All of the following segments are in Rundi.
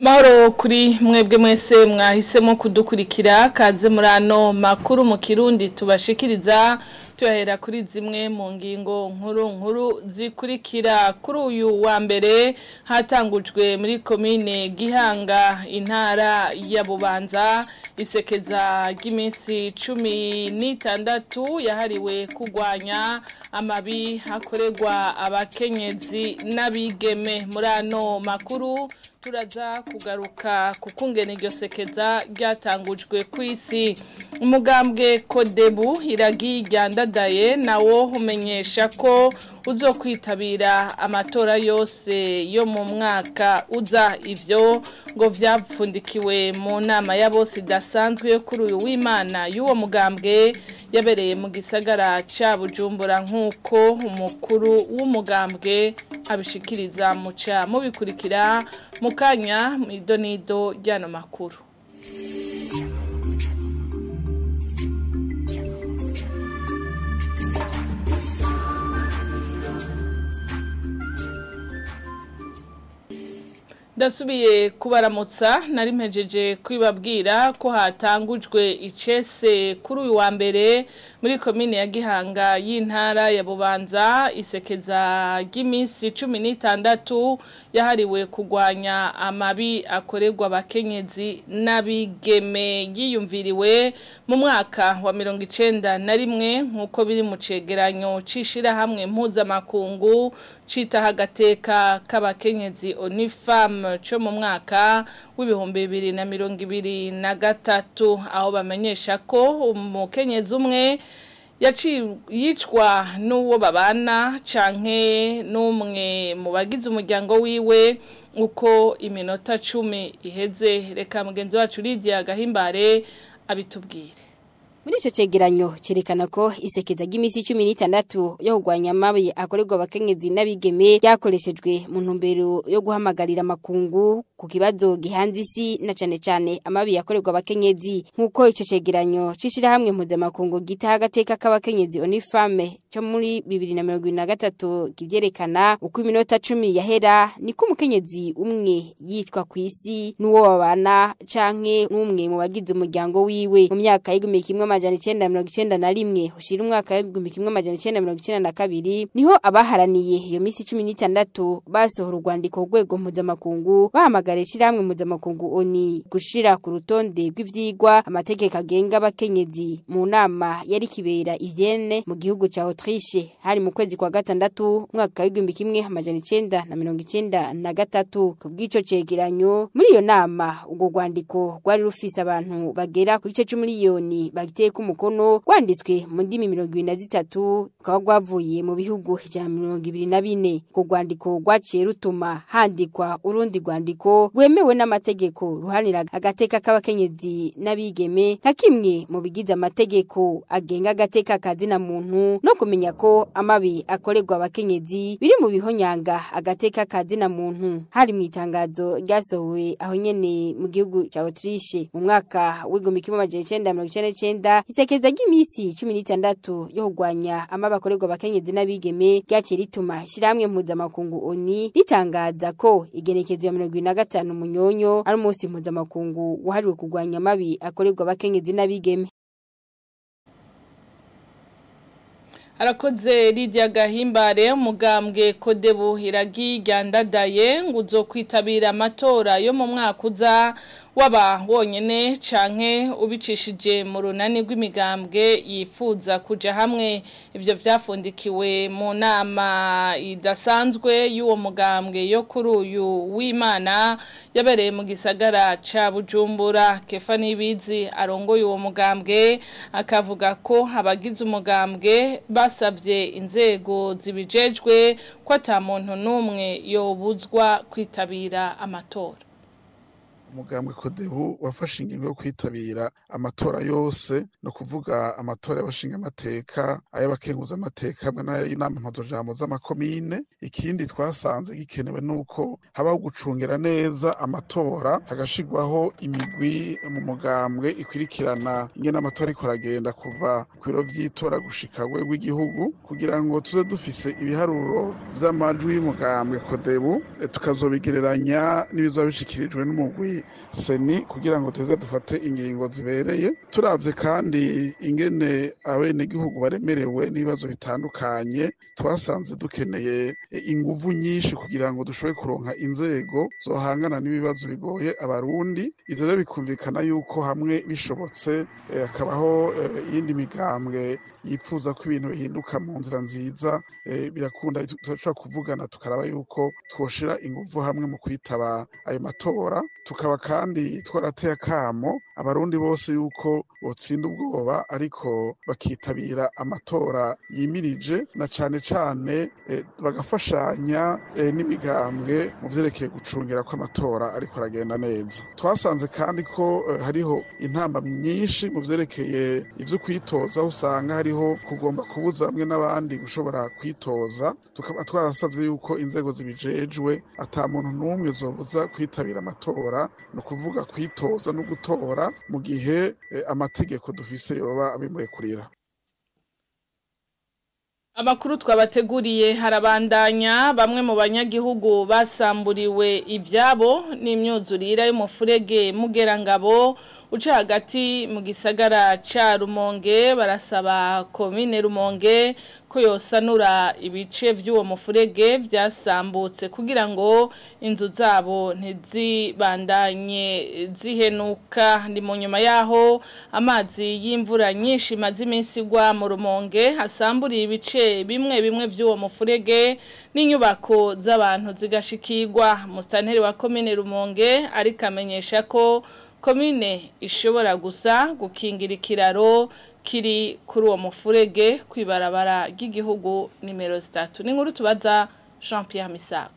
Mahoro kuri mwebwe mwese mwahisemo kudukurikira kaze muri ano makuru mu Kirundi tubashikiriza tuyahera kuri zimwe mu ngingo nkuru nkuru zikurikira. Kuri uyu wa mbere hatangujwe muri komine Gihanga intara ya Bubanza isekeza ry'iminsi 16 yahariwe kurwanya amabi hakorerwa abakenyezi n'abigeme. Muri ano makuru turaza kugaruka kukungene iryo sekeza ryatangujwe kw'isi. Umugambwe Kodebu iragi ryandadaye nawo umenyesha ko uzokwitabira amatora yose yo mu mwaka uza. Ivyo ngo vyapfundikiwe mu nama ya bose idasanzwe yo kuri uyu w'Imana y'uwo mugambwe yabereye mu gisagara ca Bujumbura, nk'uko umukuru w'umugambwe abishikiriza muca mubikurikira mukanya mw'idonido ry'ano makuru. Ndasubiye kubaramutsa, nari mpejeje kwibabwira ko hatangujwe icese kuri uyu wa mbere muri komine ya Gihanga y'intara ya Bubanza isekeza ry'iminsi 16 yahariwe kurwanya amabi akorerwa abakenyezi n'abigeme, yiyumviriwe mu mwaka wa 91 nk'uko biri mu cegeranyo c'ishirahamwe mpuzamakungu citaho agateka k'abakenyezi ONIFAM cyo mu mwaka w'2023, aho bamenyesha ko umukenyezi umwe yicwa n'uwo babana canke n'umwe mu bagize umuryango wiwe uko iminota 10 iheze. Reka mugenzi wacu Lydia Gahimbare abitubwire. Muri ico cegeranyo cerekana ko isekeza ry'imisi 16 yo kurwanya amabi akorerwa abakenyezi n'abigeme ryakoreshejwe mu ntumbero yo guhamagarira amakungu ku kibazo gihanze isi na cane cane amabi yakorerwa abakenyezi. Nk'uko ico cegeranyo c'ishirahamwe mpuzamakungu gitaha agateka k'abakenyezi ONIFAME cyo muri 2023 kivyerekana, uko iminota 10 yahera niko umukenyezi umwe yitwa kw'isi n'uwo babana canke n'umwe mu bagize umuryango wiwe. Mu myaka y'1991 ushira umwaka w'1992 niho abaharaniye iyo misi 16 basohora urwandiko rwego mpuzamakungu bahamagara ishirahamwe mpuzamakungu ONU gushira ku rutonde rw'ivyigwa amategeko agenga abakenyezi mu nama yari kibera i Vienne mu gihugu ca Autriche. Hari mu kwezi kwa gatandatu umwaka w'1993. Kubw'ico cegeranyo muri iyo nama urwo rwandiko rwari rufise abantu bagera ku gice c'umiliyoni bagiteye ku mukono, rwanditswe mu ndimi 23 rukaba rwavuye mu bihugu 124. Urwo rwandiko rwaciye rutuma handikwa urundi rwandiko rwemewe n'amategeko ruhanira agateka k'abakenyezi n'abigeme nka kimwe mu bigize amategeko agenga agateka kazina muntu, no kumenya ko amabi akorerwa abakenyezi biri mu bihonyanga agateka kazina muntu. Hari mu itangazo ryasohowe aho nyene mu gihugu ca Autriche mu mwaka w'1999 isekeza ry'imisi 16 yo kurwanya amabi akorerwa abakenyezi n'abigeme ryaciye rituma ishirahamwe mpuzamakungu ONU ritangaza ko igenekezo ya 25 Munyonyo ari umunsi mpuzamakungu wahariwe kurwanya amabi akorerwa abakenyezi n'abigeme. Arakoze Lydia Gahimbare. Umugambwe Kodebu iragi ryandadaye ngo uzokwitabira amatora yo mu mwaka uza waba wonyene canke ubicishije mu runani rw'imigambwe yifuza kuja hamwe. Ivyo vyafundikiwe mu nama idasanzwe y'uwo mugambwe yo kuri uyu w'Imana yabereye mu gisagara ca Bujumbura. Kefa Nibizi arongoye uwo mugambwe akavuga ko abagize umugambwe basavye inzego zibijejwe ko ata muntu n'umwe yobuzwa kwitabira amatora. Umugambwe Kodebu wafashe ingingo yo kwitabira amatora yose, no kuvuga amatora y'abashinga amateka, ay'abakenguza amateka hamwe n'ay'inama mpuzajambo z'amakomine. Ikindi twasanze gikenewe nuko habaho gucungera neza amatora, hagashirwaho imigwi mu mugambwe ikwirikirana ingene amatora ariko aragenda kuva ku biro vy'itora gushika rwego rw'igihugu, kugira ngo tuze dufise ibiharuro vy'amajwi y'umugambwe Kodebu, tukazobigereranya n'ibizoba bishikirijwe n'umugwi Seni, kugira ngo tuze dufate ingingo zibereye. Turavye kandi ingene abenegihugu baremerewe n'ibibazo bitandukanye, twasanze dukeneye inguvu nyinshi kugira ngo dushobore kuronka inzego zohangana n'ibibazo bigoye abarundi. Ivyo rero bikumvikana yuko hamwe bishobotse hakabaho iyindi migambwe yifuza ko ibintu bihinduka mu nzira nziza, birakunda turashobora kuvugana tukaraba yuko twoshira inguvu hamwe mu kwitaba ayo matora. Tukaba kandi twarateye akamo abarundi bose yuko botsinda ubwoba ariko bakitabira amatora yimirije, na cane cane bagafashanya n'imigambwe mu vyerekeye gucungira ko amatora ariko aragenda neza. Twasanze kandi ko hariho intambamyi nyinshi mu vyerekeye ivyo kwitoza, usanga hariho kugomba kubuza bamwe n'abandi gushobora kwitoza. Tukaba twarasavye yuko inzego zibijejwe ata muntu n'umwe zobuza kwitabira amatora, no kuvuga kwitoza no gutora mu gihe amategeko dufise yoba abimurekurira. Amakuru twabateguriye harabandanya. Bamwe mu banyagihugu basamburiwe ivyabo n'imyuzurira y'umufurege Mugerangabo uca hagati mu gisagara ca Rumonge barasaba komine Rumonge ko yosanura ibice vy'uwo mufurege vyasambutse kugira ngo inzu zabo ntizibandanye zihenuka. Ni mu nyuma yaho amazi y'imvura nyinshi maze iminsi igwa mu Rumonge hasamburiye ibice bimwe bimwe vy'uwo mufurege n'inyubako z'abantu zigashikirwa. Mustanteri wa komine Rumonge ariko amenyesha ko komine ishobora gusa gukingira ikiraro kiri kuri uwo mufurege kwibarabara ry'igihugu nimero 3. Ni nkuru tubaza Jean Pierre Misago.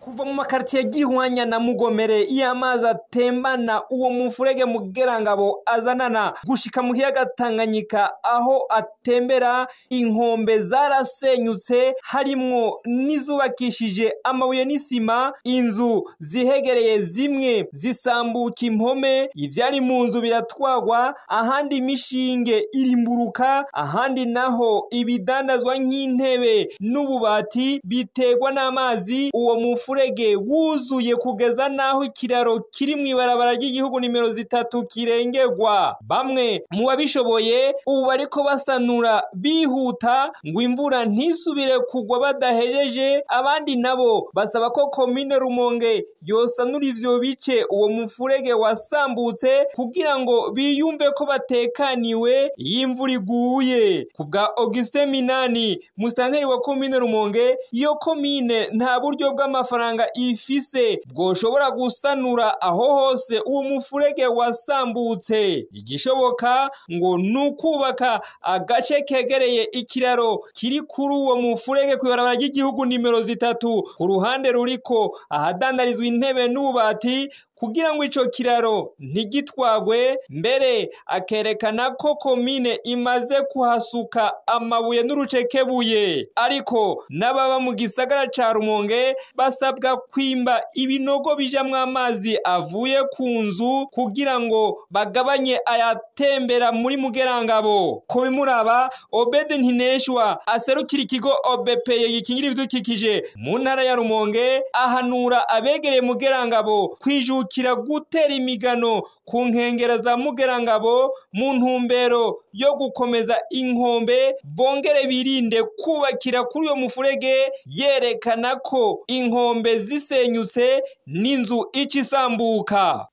Kuva mu makartier Gihwanya na Mugomere iyo amazi atembana uwo mufurege Mugerangabo azanana gushika mu kiyaga Tanganyika aho atembera, inkombe zarasenyutse harimwo n'izubakishije amabuye n'isima, inzu zihegereye zimwe zisambuka impome, ivyari mu nzu biratwagwa, ahandi imishinge irimburuka, ahandi naho ibidandazwa nk'intebe n'ububati bitegwa n'amazi. Uwo mufurege wuzuye kugeza naho ikiraro kiri mu ibarabara ry'igihugu nimero 3 kirengegwa. Bamwe mu babishoboye ubu bariko basanura bihuta ngo imvura ntisubire kugwa badahejeje, abandi nabo basaba ko komine Rumonge yosanura ivyo bice uwo mufurege wasambutse kugira ngo biyumve ko batekaniwe iyo imvura iguye. Kubwa Augustin Minani, mustanteri wa komine Rumonge, iyo komine nta buryo bw'amafaranga ifise bwoshobora gusanura aho hose uwo mufurege wasambutse. Igishoboka ngo nukubaka agace kegereye ikiraro kiri kuri uwo mufurege kwibarabara ry'igihugu nimero 3 ku ruhande ruriko ahadandarizwa intebe n'ububati kugira ngo ico kiraro ntigitwagwe. Mbere akerekana ko komine imaze kuhasuka amabuye n'urucekebuye. Ariko n'ababa mu gisagara ca Rumonge basabwa kwimba ibinogo bijamwo amazi avuye ku nzu kugira ngo bagabanye ayatembera muri Mugerangabo. Ko bimuraba, Obede Ntineshwa aserukira ikigo OBP gikingira ibidukikije mu ntara ya Rumonge ahanura abegereye Mugerangabo kwijukira gutera imigano ku nkengera za Mugerangabo mu ntumbero yo gukomeza inkombe, bongere birinde kubakira kuri uyo mufurege, yerekana ko inkombe zisenyutse n'inzu icisambuka.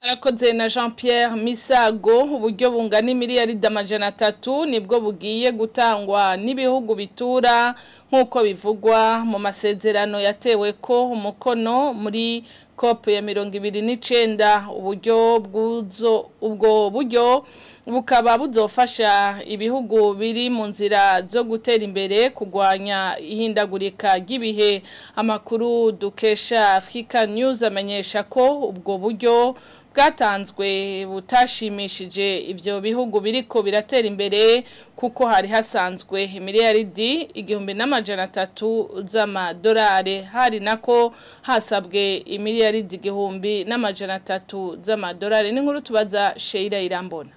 Arakoze na Jean Pierre Misago. Uburyo bungana miliyari 300 nibwo bugiye gutangwa n'ibihugu bitura nk'uko bivugwa mu masezerano yatewe ko umukono muri COP ya 29. Uburyo bwuzo ubwo buryo bukaba buzofasha ibihugu biri mu nzira zo gutera imbere kugwanya ihindagurika ry'ibihe. Amakuru dukesha Africa News amenyesha ko ubwo buryo bwatanzwe butashimishije ibyo bihugu biriko biratera imbere, kuko hari hasanzwe miliyaridi 1300 z'amadolari, hari nako hasabwe imiliyaridi 1300 z'amadolari. N'inkuru tubaza Sheila Irambona.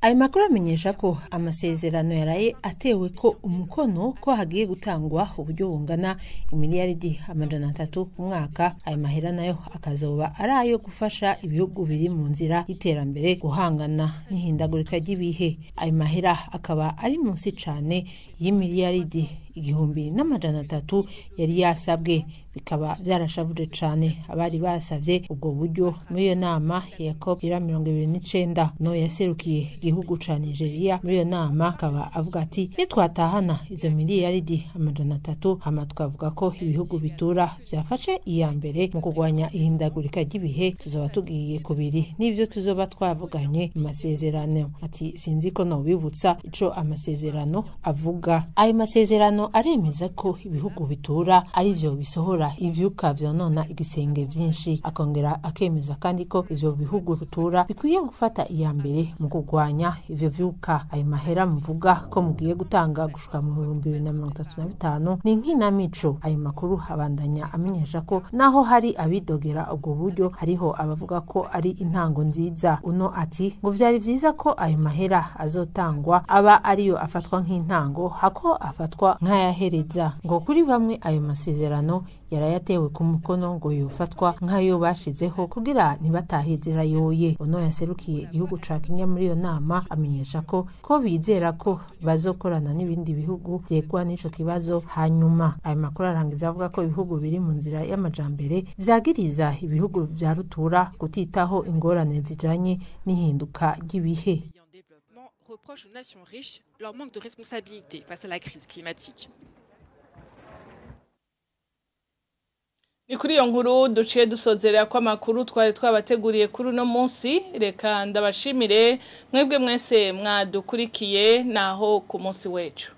Ayo makuru amenyesha ko amasezerano yaraye atewe ko umukono ko hagiye gutangwa uburyo bungana imiliyaridi 300 ku mwaka. Ayo mahera nayo akazoba ari ayo gufasha ibihugu biri mu nzira y'iterambere guhangana n'ihindagurika ry'ibihe. Ayo mahera akaba ari munsi cane y'imiliyaridi 1300 yari yasabwe, bikaba byarashavuje cane abari basavye ubwo buryo muri iyo nama ya COP 29. No yaserukiye igihugu ca Nigeria muri iyo nama akaba avuga ati nitwatahana izo miliyaridi 300 hama twavuga ko ibihugu bitura vyafashe iya mbere mu kurwanya ihindagurika ry'ibihe, tuzoba tugiye kubiri n'ivyo tuzoba twavuganye mu masezerano. Ati sinzi ko nobibutsa ico amasezerano avuga. Ayo masezerano aremeza ko ibihugu bitura arivyo bisohora ivyuka vyonona igisenge vyinshi, akongera akemeza kandi ko ivyo bihugu bitura bikwiye gufata iya mbere mu kurwanya ivyo vyuka. Ayo mahera muvuga ko mugiye gutanga gushika mu 2035 ni nkinamico. Ayo makuru abandanya amenyesha ko naho hari abidogera ubwo buryo, hariho abavuga ko ari intango nziza. Uno ati ngo vyari vyiza ko ayo mahera azotangwa aba ariyo afatwa nk'intango hako afatwa nk'ayahereza. Ngo kuri bamwe ayo masezerano yarayatewe ku mukono ngo yofatwa nk'ayo bashizeho kugira ntibatahizira yoye. Ono yaserukiye igihugu ca Kenya muri iyo nama amenyesha ko bizera ko bazokorana n'ibindi bihugu vyegwa n'ico kibazo. Hanyuma ayo makuru arangiza avuga ko ibihugu biri mu nzira y'amajambere vyagiriza ibihugu vya rutura kutitaho ingorane zijanye n'ihinduka ry'ibihe. Reproche aux nations riches leur manque de responsabilité face à la crise climatique. Ni kuri iyo nkuru duciye dusozerera ko amakuru twari twabateguriye kuri uno munsi. Reka ndabashimire mwebwe mwese mwadukurikiye, naho ku munsi w'ejo.